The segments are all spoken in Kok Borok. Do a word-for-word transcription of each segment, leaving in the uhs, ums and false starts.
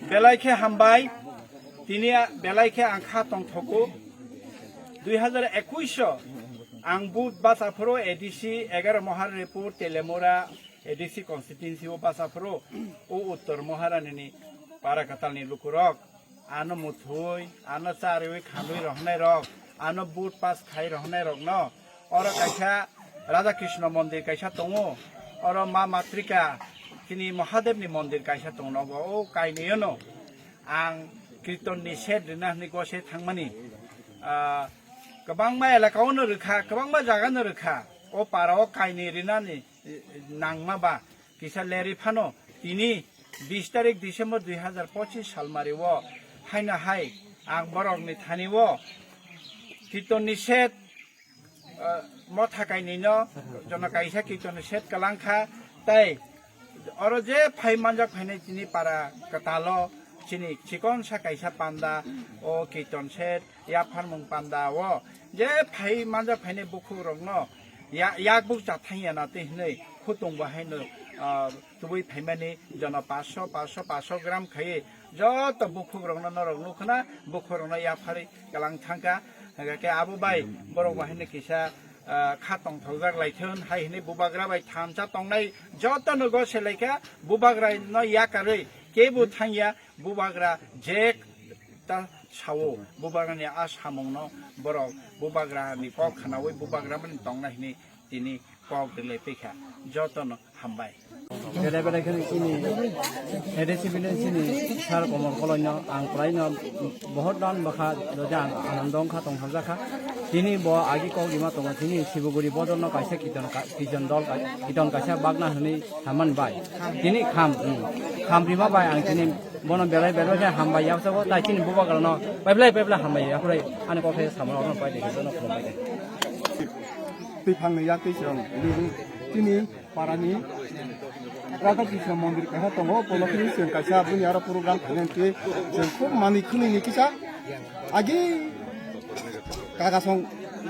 Belai khe hambai, tini a-, belai khe ang kha tongthogo. Dui hazar ekush o ang booth bacha phuru A D C egaro Maharipur Telemura A D C constituency o bacha phuru o Uttor Maharani ni para kwtal ni lukurok ano muthui, ano charwi khanwi rohornai rok, ano booth pass khai rohornai rok no oro kaisa Radha Krishna mondir kaisa tongo, oro Ma Matrika chini Mahadev ni mondir kaisa tongo, nogo o kainwi no ang kirton ni set rina hwnwi gose thangmani. Ah, kwbangma elaka o no rwkha, kwbangma jaga no rwkha, o para o kainwi rinani nangma ba kisa lerwi phano tini bis tarik December dui hazar pochis salmari o haino hai ang borok ni thani o kirton ni set, ah, motha kainwi no jono kaisa kirton ni set kalang kha, tei oro je phai manjak phainai chini para kwtal o chini chikon sa kaisa panda o kirton set yapharmung panda o je phai manjak phainai bukhuk rok no ya-, yak buk cha thang ya na twi hwnwi khutung bo haino, ah, tubui phaimani jono paanch sho, paanch sho, paanch sho gram khai joto bukhuk rok no norok nukhna bukhuk rok no yapharwi kalang thangkha. Hingkha khe abo bai borok bo haino kisa, ah, kha tongthokjak lai thun hai hwnwi bubagra bai thansa tongnai joto no go se lai kha bubagra no yakarwi kebo thang ya. Bubagra je ta sao, bubagrani a samungno borok bubagrani kok khnaui bubagra mani tongna hini tini kok rwlai paikha. Jotono hambai. Bere bere khe chini A D C bini chini sir Komol Koloi no ang kwlai no bohot dan bwkha jodi ang anando wngkha tongthokjakha. Tini bo agi kok rima tongo, tini Sibuguri bodol no kaisa kiton ka-, kiton dol ka-, kiton kaisa bagna hwnwi saman bai. Tini kham, hmm. Kham rima bai ang tini bono belai belai khe hambai yapsao, tai chini bubagrano paiblai paiblai hambai yaphrai ani kok khe samano orno pai de, jono khulumbai de. Twi phangni yak twi chwng, chini parani Radha Krishna mondir kaisa tongo, bolokni chwng kaisa bini aro program khainai twi chwng khub manwi khwnwi ni kisa agi kagasong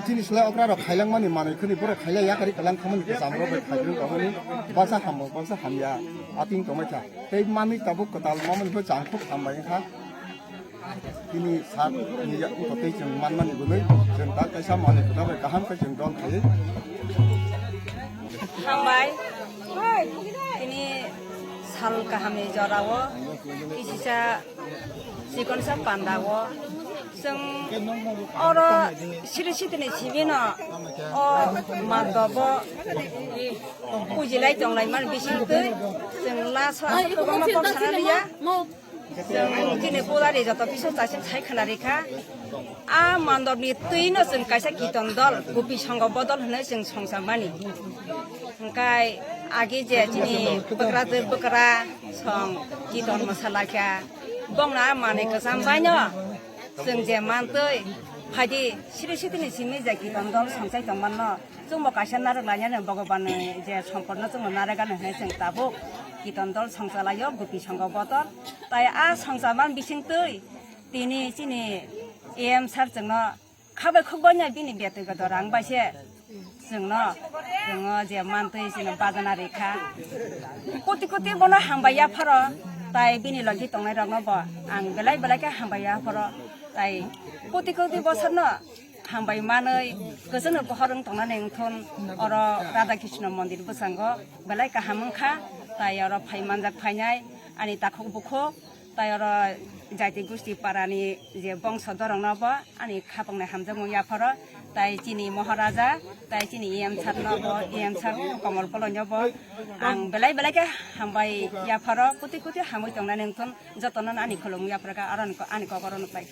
chini slai okra rok khailangmani manwi khwnwi borok khailai yakarwi kalang khamani kisa amrok bai khairwi tongmani baksa hambo baksa hamya ating tongmai kha. Tei manwi tabuk kwtal mamani bo chang khub hambai wngkha. Tini sat ni yak wngkha tei chwng manmani bwlwi chwng tak kaisa manwi kwtal bai kaham khe chwng dol khai. Hambai. Tini sal kahamni jorao kisisa chikonsa pandao chwng oro siri sitini simino o mandobo pujilai tonglaimani bisingtwi chwng laso aswk kwbangma kok sana liya. Chwng chini pudari joto biso chaising sai khwna rikha. A mandopni twino chwng kaisa kiton dol, Gopi Songho bodol hwnwi chwng songchakmani. Hwnkhe agi je chini bwkrajwk bwkra song kiton mwsalaikha. Bongno a manwi kwcham baino chwng je mantwi phaidi siri sitini simi je kiton dol songchai tongmanno. Chwngbo kaisa narwk lainani Bhagwanni je sompotno chwngno narwk gana hwnwi chwng tabuk kiton dol songchalaio, Gopi Songho bodol. Tai a songchalman bisingtwi tini chini A M sir chwngno khabai khukbai no bini betwi godo rang bai se chwngno, chwngno je mantwi chwngno bajana rikha. Koti koti bono hambai yapharo, tai bini logi tongnai rokno bo ang belai belai khe hambai yapharo, tai koti koti bosorno hambai manwi kwchwngno bohor wng tongnani wngthun oro Radha Krishna mondir bwskango belai kaham wngkha, tai oro phai manjak phainai ani takhuk bukhuk, tai oro jaiti gusti parani je bongso dorokno bo ani khapangni hamjakmung yapharo, tai chini Maharaja, tai chini A M sir no bo, A M sir Komol Koloi no bo ang belai belai khe hambai yapharo, koti koti hamwi tongnani wngthun jotono ani khulumung yapharo kha, aro ani ko-, ani kokoro no pai.